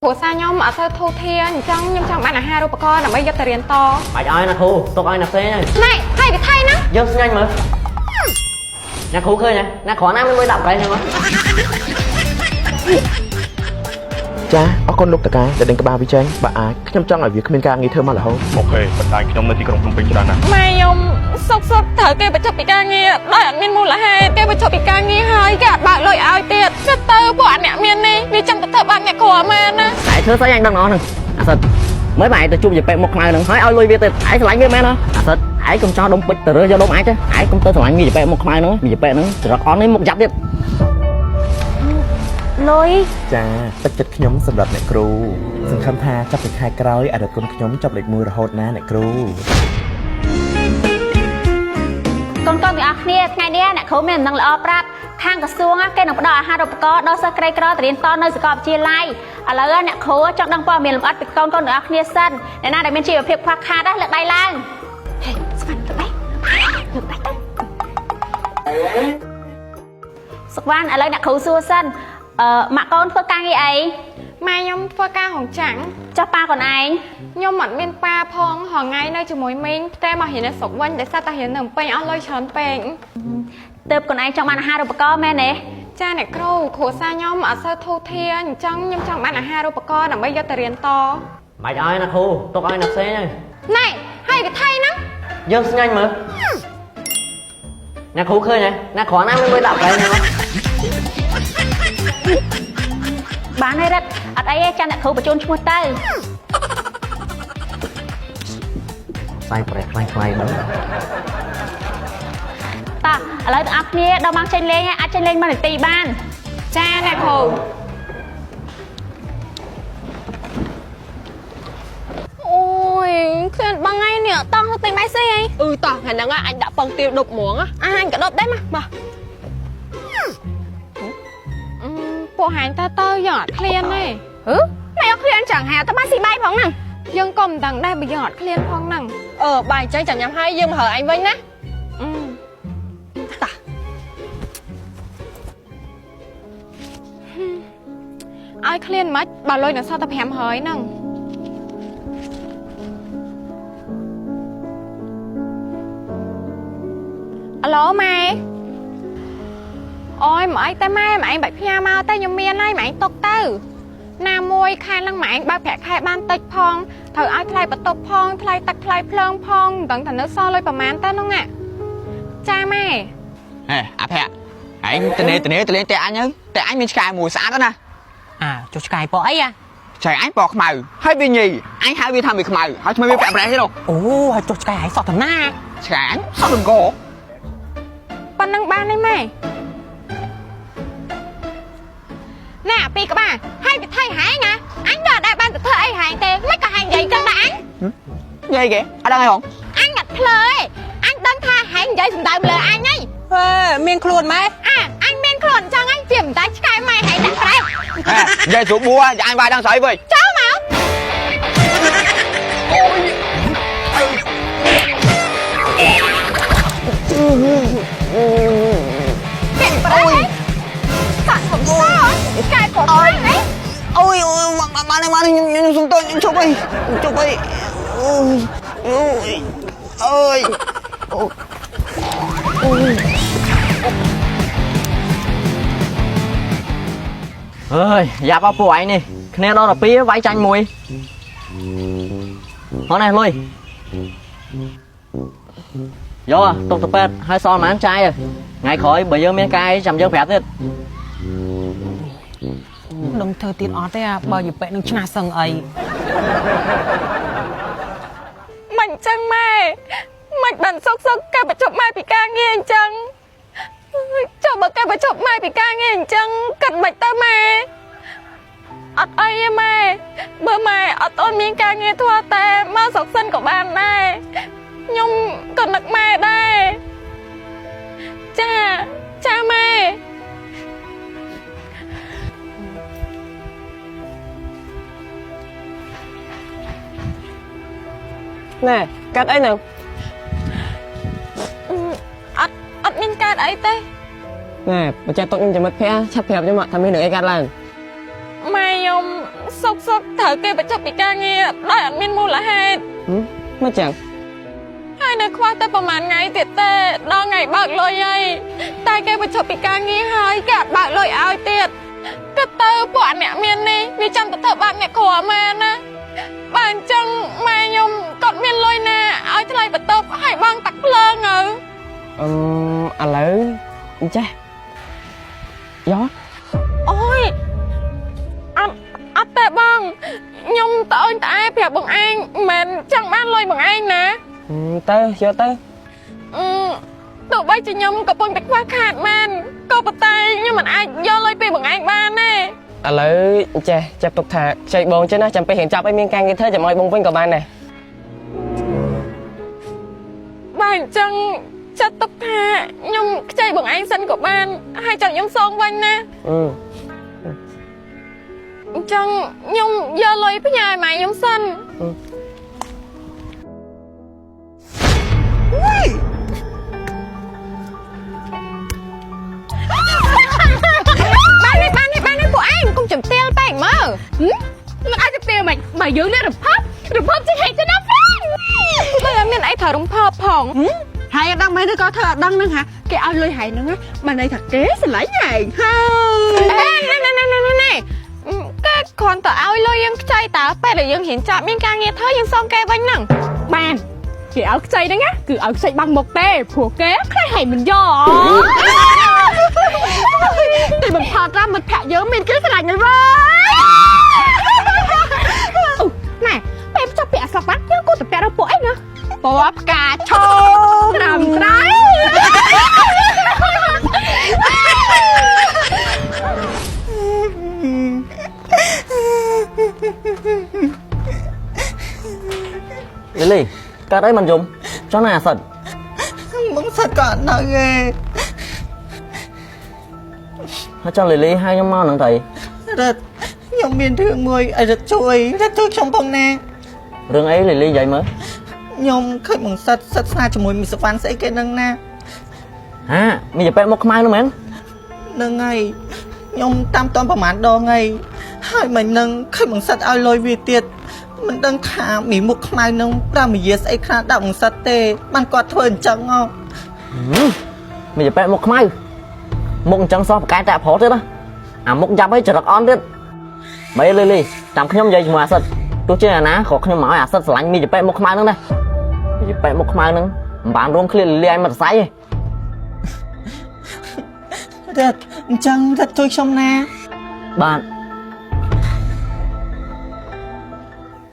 គ្រួសារខ្ញុំអត់សូវធូរធារអញ្ចឹងខ្ញុំចង់បានអាហារូបករណ៍ដើម្បីយកទៅរៀនត បាច់ឲ្យណាគ្រូទុកឲ្យណាផ្សេងហើយ ណែហើយវិថីណា យើងស្ងាញ់មើលអ្នកគ្រូឃើញហ៎អ្នកគ្រាន់ណាមានលុយដាក់ប្រេះហ្នឹងមក ចាអរគុណលោកតកាដែលដេញក្បាលវាចេញបើអាចខ្ញុំចង់ឲ្យវាគ្មានការងារធ្វើមករហូត អូខេបណ្ដាញខ្ញុំនៅទីក្រុងភ្នំពេញច្រើនណាស់ ម៉ែខ្ញុំសុកសុកត្រូវគេបញ្ចុះពីការងារដោយអត់មានមូលហេតុគេបញ្ចុះពីការងារហើយគេអត់បើកលុយឲ្យទៀតគិតទៅពួកអាអ្នកមាននេះវាចាំទៅធ្វើបាបអ្នកក្រមែនណា តែធ្វើស្អីអញដឹងអស់ហ្នឹងអាសិតមើលបែរទៅជួបយប៉ែមុខខ្មៅហ្នឹងហើយឲ្យលុយវាទៅឯងស្រឡាញ់វាមែនហ៎អាសិតឯងកុំចោលដុំពេជ្រទៅរើសយកដុំអាចទេឯងកុំទៅស្រឡាញ់វាយប៉ែមុខខ្មៅហ្នឹងវាយប៉ែហ្នឹងច្រកអន់នេះមុខយ៉ាប់ទៀត លុយ ចាទឹកចិត្តខ្ញុំសម្រាប់អ្នកគ្រូសង្ឃឹមថាចាប់ពីខែក្រោយអរិទ្ធគុណខ្ញុំចាប់លេខ1រហូតណាអ្នកគ្រូ កូនកូនទាំងអស់គ្នាថ្ងៃនេះអ្នកគ្រូមានដំណឹងល្អប្រាប់ខាងក្រសួងគេនឹងផ្ដល់អាហារូបករណ៍ដល់សិស្សក្រីក្រទៅរៀនតនៅសាកលវិទ្យាល័យឥឡូវអ្នកគ្រូចង់ដឹងព័ត៌មានលម្អិតពីកូនកូនទាំងអស់គ្នាសិនអ្នកណាដែលមានជីវភាពខ្វះខាតលើកដៃឡើងហេស្មានលើកដៃលើកដៃទៅសុកវ៉ាន់ឥឡូវអ្នកគ្រូសួរសិនអឺម៉ាក់កូនធ្វើការងារអី ម៉ែខ្ញុំធ្វើការរោងចក្រ ចុះប៉ាកូនឯង ខ្ញុំអត់មានប៉ាផងហងៃនៅជាមួយមីងផ្ទេមករៀននៅស្រុកវិញដោយសារតែរៀននៅភ្នំពេញអស់លុយច្រើនពេក ទើបកូនឯងចង់បានអាហារូបករណ៍មែនទេ ចាអ្នកគ្រូគ្រួសារខ្ញុំអត់សូវធូរធារអញ្ចឹងខ្ញុំចង់បានអាហារូបករណ៍ដើម្បីយកទៅរៀនត បាច់ឲ្យណាគ្រូទុកឲ្យណាផ្សេងហើយ ណែហើយវិថីណា យើងស្ងាញ់មើលអ្នកគ្រូឃើញហ៎អ្នកគ្រាន់ណាមានលុយដាក់ប្រេះហ្នឹងមក បានហើយរិទ្ធអត់អីទេចាំអ្នកគ្រូបញ្ជូនឈ្មោះទៅ ផ្សាយប្រេះខ្លាំងខ្លាំងហ្នឹង តោះឥឡូវទាំងអស់គ្នាដល់ម៉ោងចេញលេងហើយអាចចេញលេងមួយនាទីបាន ចាអ្នកគ្រូអូយឃើញបងឯងនេះតោះទៅទិញបាយស៊ីអី អឺតោះថ្ងៃហ្នឹងអញដាក់ពងទាដប់ហ្មង អាហាញក៏ដប់ដែរមក មក អឺពួកហាញតើទៅយើងអត់ឃ្លានទេ ហឺមិនអត់ឃ្លានចឹងហើយអត់ទៅបានស៊ីបាយផងហ្នឹង យើងក៏មិនដឹងដែរបើយើងអត់ឃ្លានផងហ្នឹង អឺបាយអញ្ចឹងចាំញ៉ាំហើយយើងមករើឯងវិញណា អឺ តោះ ឲ្យឃ្លានមិនបើលុយនៅសល់តែ500ហ្នឹងអាឡូម៉ែអូយមកអីតែម៉ែម៉ែឯងបាច់ផ្ញើមកតែខ្ញុំមានហើយម៉ែឯងຕົកទៅណាមួយខែហ្នឹងម៉ែឯងបើកប្រាក់ខែបានតិចផងត្រូវឲ្យថ្លៃបន្ទប់ផងថ្លៃទឹកថ្លៃភ្លើងផងមិនដឹងថានៅសល់លុយប្រហែលទៅហ្នឹងណាចាម៉ែ ហេអាភ័ក្រឯងតនេតនេទៅលេងតែអញទៅតែអញមានឆ្កែមួយស្អាតណាស់ អាចុះឆ្កែពណ៌អីអា ឆ្កែអញពណ៌ខ្មៅហើយវាញីអញហៅវាថាវាខ្មៅហើយថ្មីវាពាក់ប្រេះទេនោះ អូហើយចុះឆ្កែឯងសោះតំណា ឆ្កែអញសោះលំក ប៉ុណ្ណឹងបានទេម៉ែណែអាពីរក្បាលហើយវិថីហែងណាអញដល់អត់ដែលបានទៅធ្វើអីហែងទេមិនក៏ហែងនិយាយចឹងដែរអញ ញីគេអត់ដឹងអីហង អញអត់ភ្លើទេអញដឹងថាហែងនិយាយសំដៅមកលើអញហី ហេមានខ្លួនម៉ែ អាអញមានខ្លួនអញ្ចឹងអញជាមិនតែឆ្កែម៉ែហែងដាក់ប្រេះ ហេនិយាយស្រួលបួអញវាយដឹងស្អីវិញ ចូលមកពាក់ប្រេះសាក់សំសោឆ្កែគាត់ខ្លាំងហី អូយអូយមកបានបានខ្ញុំសុំទោសខ្ញុំជប់អីជប់អីអូយអូយអូយ អើយយ៉ាប់អស់ពួកឯងនេះគ្នាដល់12វាយចាញ់មួយហោះនេះលុយយកទុកទៅពេទ្យហើយសល់ប៉ុន្មានចាយថ្ងៃក្រោយបើយើងមានកាយចាំយើងប្រាប់ទៀត ដឹងធ្វើទៀតអត់ទេអាបើយប៉ែនឹងឆ្នះសឹងអី មិនអញ្ចឹងម៉ែមិនបានសុកសុកគេបញ្ចប់ម៉ែពីការងារអញ្ចឹងចុះបើគេបញ្ចប់ម៉ែពីការងារអញ្ចឹងគិតមិនទៅម៉ែអត់អីទេម៉ែបើម៉ែអត់ទាន់មានការងារធ្វើតែមកស្រុកសិនក៏បានដែរខ្ញុំក៏នឹកម៉ែដែរចាចាម៉ែ ណែកាត់អីហ្នឹង អត់អត់មានកើតអីទេ ណែបើចេះទុកខ្ញុំជាមិត្តភក្តិឆាប់ប្រាប់ខ្ញុំថាមានរឿងអីកាត់ឡើង ម៉ែខ្ញុំ សុកសុកត្រូវគេបញ្ចប់ពីការងារដោយអត់មានមូលហេតុ មិនចឹង ហើយនៅខ្វះតែប្រហែលថ្ងៃទៀតទេដល់ថ្ងៃបើកលុយហើយតែគេបញ្ចប់ពីការងារហើយគេអត់បើកលុយឲ្យទៀតក៏ទៅពួកអ្នកមាននេះវាចាំទៅធ្វើបាបអ្នកក្រមែនណាបើអញ្ចឹងម៉ែខ្ញុំគាត់មានលុយណាឲ្យថ្លៃបន្ទប់ហើយបងតាក់ភ្លើងទៅ អឺឥឡូវអញ្ចេះយក អូយអត់អត់ទេបងខ្ញុំត្អូញត្អែប្រាប់បងឯងមិនមែនចង់បានលុយបងឯងណា ទៅយកទៅ អឺទោះបីជាខ្ញុំកំពុងតែខ្វះខាតមែនក៏ប៉ុន្តែខ្ញុំមិនអាចយកលុយពីបងឯងបានទេ ឥឡូវអញ្ចេះចាប់ទុកថាខ្ចីបងចេះណាចាំពេលរៀនចាប់ឲ្យមានការងារធ្វើចាំឲ្យបងវិញក៏បានដែរ បើអញ្ចឹងចាត់ទុកថាខ្ញុំខ្ចីបងឯងសិនក៏បានហើយចាំខ្ញុំសងវិញណា អឺ អញ្ចឹងខ្ញុំយកលុយផ្ញើឲ្យម៉ែខ្ញុំសិន បាននេះបាននេះបាននេះពួកឯងកុំចំទៀលពេកមើល មិនអាចទៅមិនបើយើងនេះរំភើបរំភើបជាហេតុទៅណាហ្វ្រេន ដូចអត់មានអីត្រូវរំភើបផង ហើយអត់ដឹងមែនឬក៏ធ្វើអត់ដឹងហ្នឹងហាគេឲ្យលុយហែងហ្នឹងណាបានន័យថាគេស្រឡាញ់ហែងហើយ អេណែណែណែណែណែគេគ្រាន់តែឲ្យលុយយើងខ្ចីតើពេលដែលយើងរៀនចប់មានការងារធ្វើយើងសងគេវិញហ្នឹង បានគេឲ្យខ្ចីហ្នឹងណាគឺឲ្យខ្ចីបាំងមុខទេព្រោះគេខ្លាចហែងមិនយក ទីបំផុតណាមិត្តភក្តិយើងមានគេស្រឡាញ់ហើយវើ អូណែពេលចប់ពាក់អសបាត់យើងគួរតែពាក់ដល់ពួកអីណា ពណ៌ផ្កាឈូក ត្រឹមត្រូវ លីលីកើតអីមិនយំចង់ណាអាសិត បងសិតក៏អត់នៅទេ ហើយចង់លីលីហៅខ្ញុំមកហ្នឹងទៅ រិទ្ធខ្ញុំមានរឿងមួយឲ្យរិទ្ធជួយរិទ្ធជួយខ្ញុំផងណា រឿងអីលីលីនិយាយមើល ខ្ញុំឃើញបងសិតសិតស្នាជាមួយមីសវ៉ាន់ស្អីគេនឹងណា ហាមានចប៉ែមុខខ្មៅនោះមែន នឹងហើយខ្ញុំតាមតនប្រហែលដងហើយហើយមិននឹងឃើញបងសិតឲ្យលុយវាទៀតមិនដឹងថាមីមុខខ្មៅនឹងប្រាមយាស្អីខ្លះដាក់បងសិតទេបានគាត់ធ្វើអញ្ចឹងហ៎ មានចប៉ែមុខខ្មៅមុខអញ្ចឹងសោះប្រកែកតែប្រុសទៀតណាអាមុខយ៉ាប់អីចរិតអន់ទៀតបីលីលីតាមខ្ញុំនិយាយជាមួយអាសិតទោះជាអាណាក៏ខ្ញុំមកឲ្យអាសិតស្រឡាញ់មានចប៉ែមុខខ្មៅហ្នឹងដែរមានចប៉ែមុខខ្មៅហ្នឹងមិនបានរួមឃ្លាលីលីឲ្យមកសរសៃទេ រិទ្ធអញ្ចឹងរិទ្ធជួយខ្ញុំណា បាទ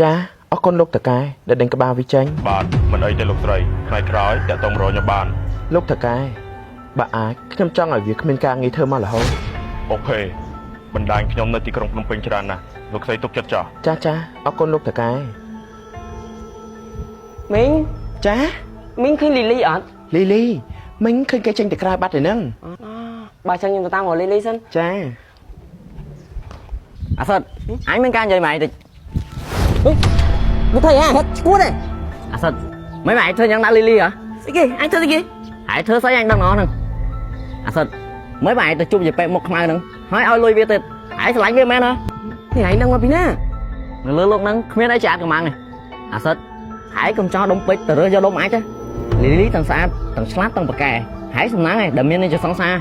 ចាអរគុណលោកតកែដែលដេញក្បាលវាចេញ បាទមិនអីទេលោកស្រីថ្ងៃក្រោយតាក់ទងរកខ្ញុំបាន លោកតកែបើអាចខ្ញុំចង់ឲ្យវាគ្មានការងារធ្វើមករហូត អូខេបណ្ដាញខ្ញុំនៅទីក្រុងភ្នំពេញច្រើនណាស់លោកស្រីទុកចិត្តចោះ ចាចាអរគុណលោកតកែ មីង ចា មីងឃើញលីលីអត់ លីលីមិញឃើញគេចេញទៅក្រៅបាត់ហើយហ្នឹង បើចឹងខ្ញុំទៅតាមរកលីលីសិន ចា អាសិតអញមានការនិយាយមកឯងតិច មិនthấyអាហិតឈួតទេ អាសិតមិនមកឯងធ្វើយ៉ាងដាក់លីលីហ៎ ស្អីគេអញធ្វើស្អីគេ ឯងធ្វើស្អីអញដឹងអស់ហ្នឹងអាសិតមិនមកឯងទៅជួបយាយប៉ែមុខខ្មៅហ្នឹងហើយឲ្យលុយវាទៀតឯងស្រឡាញ់វាមែនហ៎ នេះឯងដឹងមកពីណា នៅលើលោកហ្នឹងគ្មានអីជាអាចកំបាំងទេអាសិតឯងកុំចោលដុំពេជ្រទៅរើសយកដុំអាចទេលីលីទាំងស្អាតទាំងឆ្លាតទាំងប្រកែឯងសំណាងឯងដែលមាននេះជាសង្សារ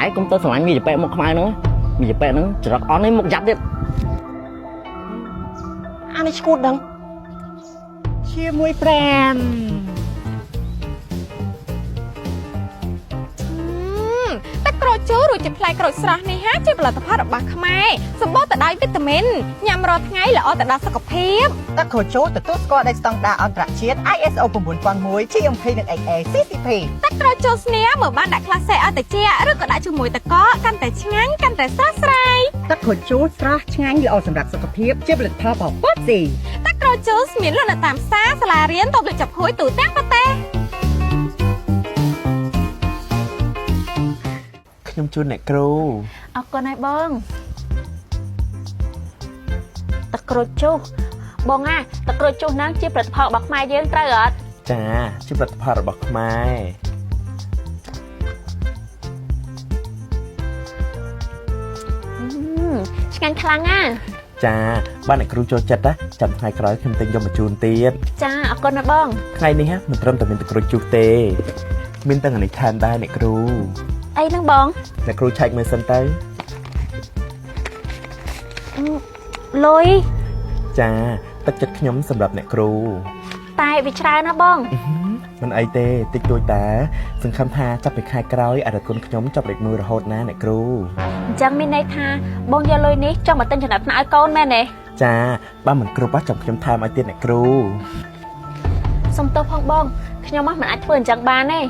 ឯងកុំទៅស្រឡាញ់មីយាយប៉ែមុខខ្មៅហ្នឹងមីយាយប៉ែហ្នឹងចរិតអន់នេះមុខយ៉ាប់ទៀត អានេះឈួតដឹង ជាមួយប្រាំ ទឹកក្រូចជូរឬជាផ្លែក្រូចស្រស់នេះហាជាផលិតផលរបស់ខ្មែរសម្បូរទៅដោយវីតាមីនញ៉ាំរាល់ថ្ងៃល្អទៅដល់សុខភាព ទឹកក្រូចជូរទទួលស្គាល់ដោយស្តង់ដារអន្តរជាតិ ISO 9001 GMP និង HACCP ទឹកក្រូចជូរស្នៀមើលបានដាក់ក្លាសេឲ្យតិចឬក៏ដាក់ជាមួយទឹកកកកាន់តែឆ្ងាញ់កាន់តែស្រស់ស្រាយ ទឹកក្រូចជូរស្រស់ឆ្ងាញ់ល្អសម្រាប់សុខភាពជាផលិតផលរបស់ប៉ូស៊ី ទឹកក្រូចជូរមានលក់នៅតាមផ្សារសាលារៀនតូបលក់ចាប់ហួយទូទាំងប្រទេស ខ្ញុំជូនអ្នកគ្រូ អរគុណហើយបងទឹកក្រូចជុះបងអាទឹកក្រូចជុះហ្នឹងជាផលិតផលរបស់ខ្មែរយើងត្រូវអត់ ចាជាផលិតផលរបស់ខ្មែរ ឆ្ងាញ់ខ្លាំងណាស់ ចាបានអ្នកគ្រូចូលចិត្តណាចាំថ្ងៃក្រោយខ្ញុំទិញយកមកជូនទៀត ចាអរគុណណាបង ថ្ងៃនេះហ៎មិនត្រឹមតែមានទឹកក្រូចជុះទេ មានទាំងអានេះថែមដែរអ្នកគ្រូ អីហ្នឹងបង អ្នកគ្រូឆែកមើលសិនទៅ លុយ ចាទឹកចិត្តខ្ញុំសម្រាប់អ្នកគ្រូ តែវាច្រើនណាបង មិនអីទេតិចតួចតាសង្ឃឹមថាចាប់ពីខែក្រោយអរិទ្ធគុណខ្ញុំចាប់លេខ1រហូតណាអ្នកគ្រូ អញ្ចឹងមានន័យថាបងយកលុយនេះចង់មកទិញចំណីថ្នាក់ឲ្យកូនមែនទេ ចាបើមិនគ្រប់ហ៎ចាំខ្ញុំថែមឲ្យទៀតអ្នកគ្រូ សុំទោសផងបងខ្ញុំមិនអាចធ្វើអញ្ចឹងបានទេ